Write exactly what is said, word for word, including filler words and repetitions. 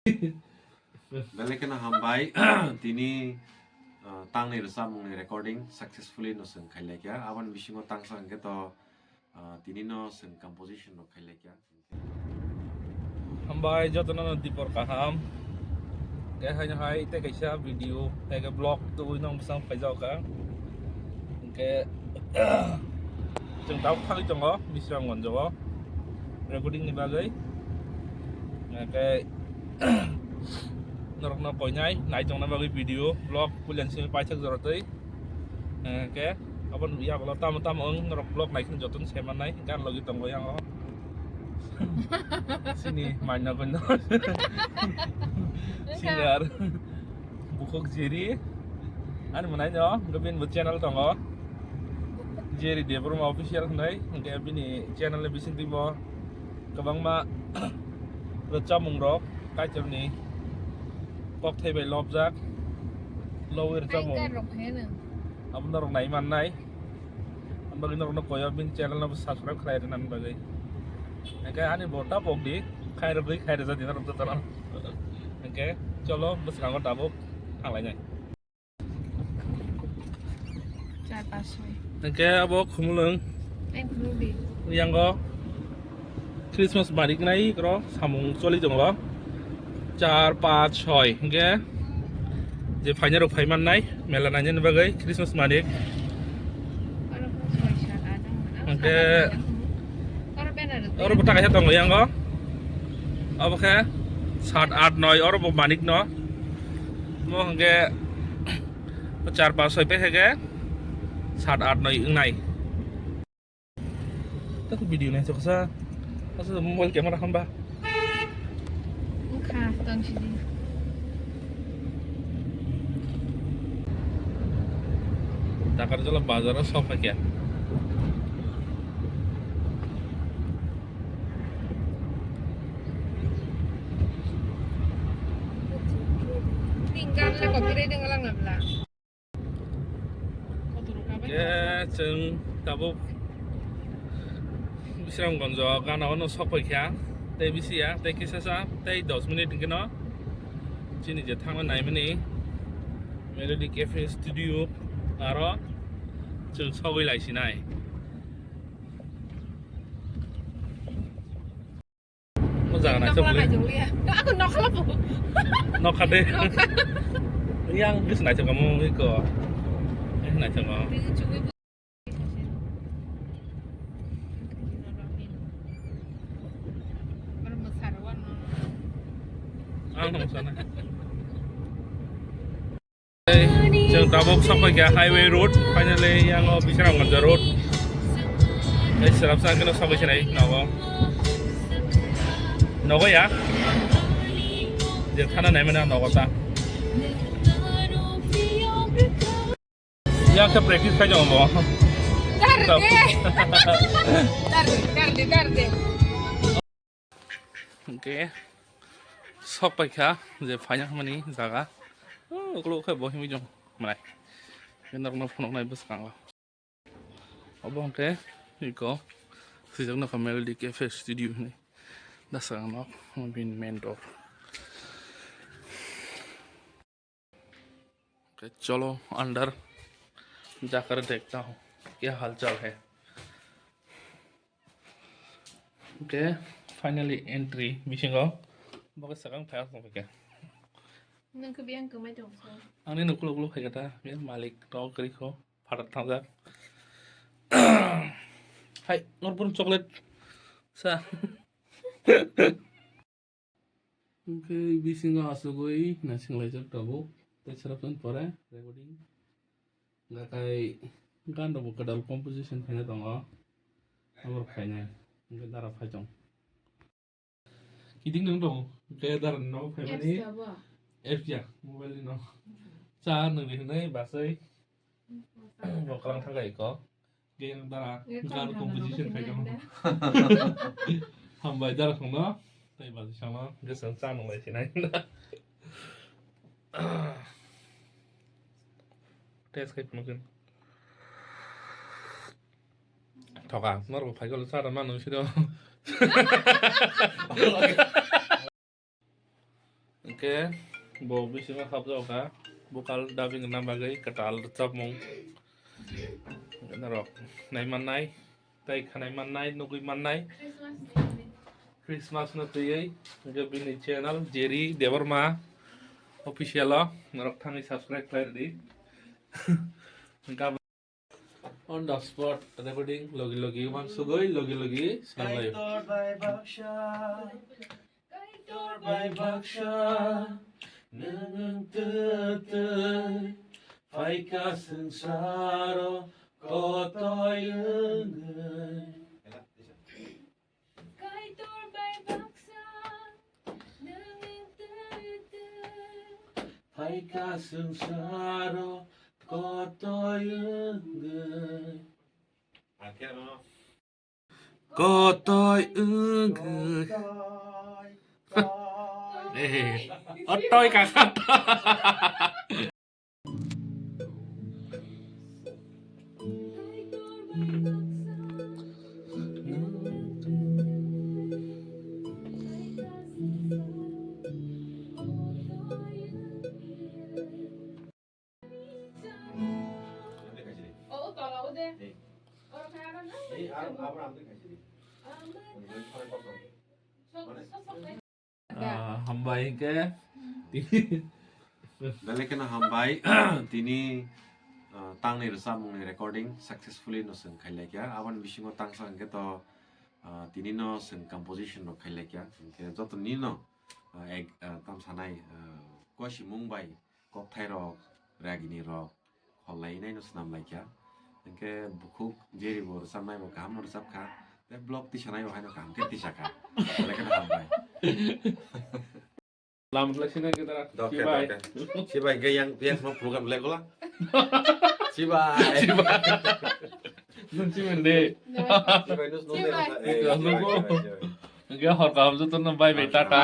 Belai kheno hambai. Tini, ah, tangnwi rwchapmungni recording successfully no chwng khailai kha. Aboni bisingo tangsa hwnkhe to, ah, tini no chwng composition rok khailai kha. Hambai jotono no dipor kaham. Khe haino hai tei kaisa video, tei khe vlog tubui nong bwsang phaijak kha. Hwnkhe chwng tabuk thangwi tongo Bisramganj o recording ni bagwi. Hwnkhe norokno koinai nai tongna bagwi video, vlog puila ni simi paithak jora twi. Hwnkhe aboni yagulo tamo tamo wng norok vlog nai kheno jotono se mannai, hwnkhe ani logi tongo yang o. Sini maina koino. Singer. Bukhuk Jerry. Ani mwnai no, hwnkhe bini bo channel tongo. Jerry Debbarma Official hwnwi, hwnkhe bini channel ni bisingtwi bo kwbangma rwchapmung rok Kaitorni kokthai bai lobjak, lowi rwchapmung. Abo norok nai mannai. Ang bagwi norokno koyo bini channel no subscribe khlai rwna bagwi. Hwnkhe ani bo ta pok di, khai rwgwi khai rwja di norok jotono. Hwnkhe cholo bwskango tabuk thanglainai. Char pas soi. Hwnkhe abo khumulwng. Ang khumuldi. Yango. Christmas manik nai kro samung choli tongo. Char, panch, soi hwnkhe je phaina rok phai mannai mela naina bagwi Christmas manik. Hwnkhe oro bo ta kaisa tongo yango. Abo khe sat, at, noi oro bo manik no. Mo hwnkhe char, panch, soi pe khe sat, at, noi wngnai. Tato video nai choksa. Asa mobile camera hamba. Ukha tong sidi. Dakar jala bazar o sok kha kya. Tinggal le kopi re ding lang lang la. Khe chwng tabuk Bisramganj o gana o no sok pai kha, tei bisi ya, tei kisa sa, tei dos minute hwnkhe no chini je thangna naimani Melody Cafe Studio aro chwng sogwi lai sinai. Mo jaga naisok bwlwi. Nokha naijak liya. Ako nokha labu. Nokha de. Nokha. Yang bis naisok kamu iko. Eh, naisok kamu. Ang nang sana. Chwng tabuk sokphaikha highway road, finally yango Bisramganj road. Tei swrapsa keno sokphaikha nai nogo. Nogo ya. Je thana naimani ang nogo ta. Yang khe practice khai tongo bo. Dar de. Dar de, dar de, dar de. Hwnkhe sok paikha je phaina hwnmani jaga. O ukulok khe bo himwi jong mwnai. Norokno phunuknai bwskango. Obo hwnkhe iko swijak nokha Melody Cafe Studio hinwi. Da swkang nok bini main door. Oke, cholo andar jakar dekhta hu kya halchal hai. Oke, finally entry bisingo. Bo khe swkang phai aswk khe. Nung khe biyang kwmai tong kho. Ani nuklo ulo phai kata, be malik tok kri kho, phatar thangjak. Hai, norpun chocolate sa. Hwnkhe bisingo asugwi naisinglaijak tabuk, tei srapsan pore recording. Hwnkhe kai gan rokbo kwtal composition khaina tongo, abo rok khainai, hwnkhe dara phai tong. Kiting nang tongo, hwnkhe dara no phaimani. Apps ya, mobile ni no. Cha nang ni hwnwi basai. Bo kwlang thangkha iko. Khe ang dara gan composition khai tong. Hambai dara khongno. Tai basi sangno. Khe chwng cha nung lai sinai. Test khai phunukgwin. Thoka, norok phai kolo cha rwna nung siro. Hwnkhe bo bisingo habjak kha, bokal dubbing rwna bagwi kwtal rwchapmung norok nai mannai, tei khanai mannai, nugwi mannai. Christmas no twiwi hwnkhe bini channel Jerry Debbarma Official o norok thangwi subscribe khlai rwdi. Hwnkhe On the spot recording, logi logi uansugwi, logi logi swnamlaio. Kaitor bai baksa, Kaitor bai baksa, nwng wng twtwi, phaikha swngsaro kotoi wngwi. Kaitor bai baksa, nwng wng twtwi, phaikha swngsaro kotoi wngwi. Kotoi wngwi. Eh, otoi kakha. Ah, hambai hwnkhe. Belai kheno hambai. Tini, ah, tangni rwchapmungni recording successfully no chwng khailai kha. Aboni bisingo tangsa hwnkhe to, ah, tini no chwng composition rok khailai kha. Hwnkhe joto nino, ah, ek, ah, tam sanai, ah, kosimung bai kokthairok, raginirok khollai naino swnam lai kha. Hwnkhe bukhuk Jerry bo rwchapnai bo kaham no rwchap kha. Tei vlog tisanai bo haino kaham khe tisa kha. Belai kheno hambai. Lam khlai sina khe dara. Dok khe, Chibai. Dok khe. Chibai hwnkhe yang, yang semua program legola. Chibai. Chibai. Nwng chibai de. Chibai nus nus Chibai. Nus nus. Hwnkhe hor kaham jotono bye bye, tata.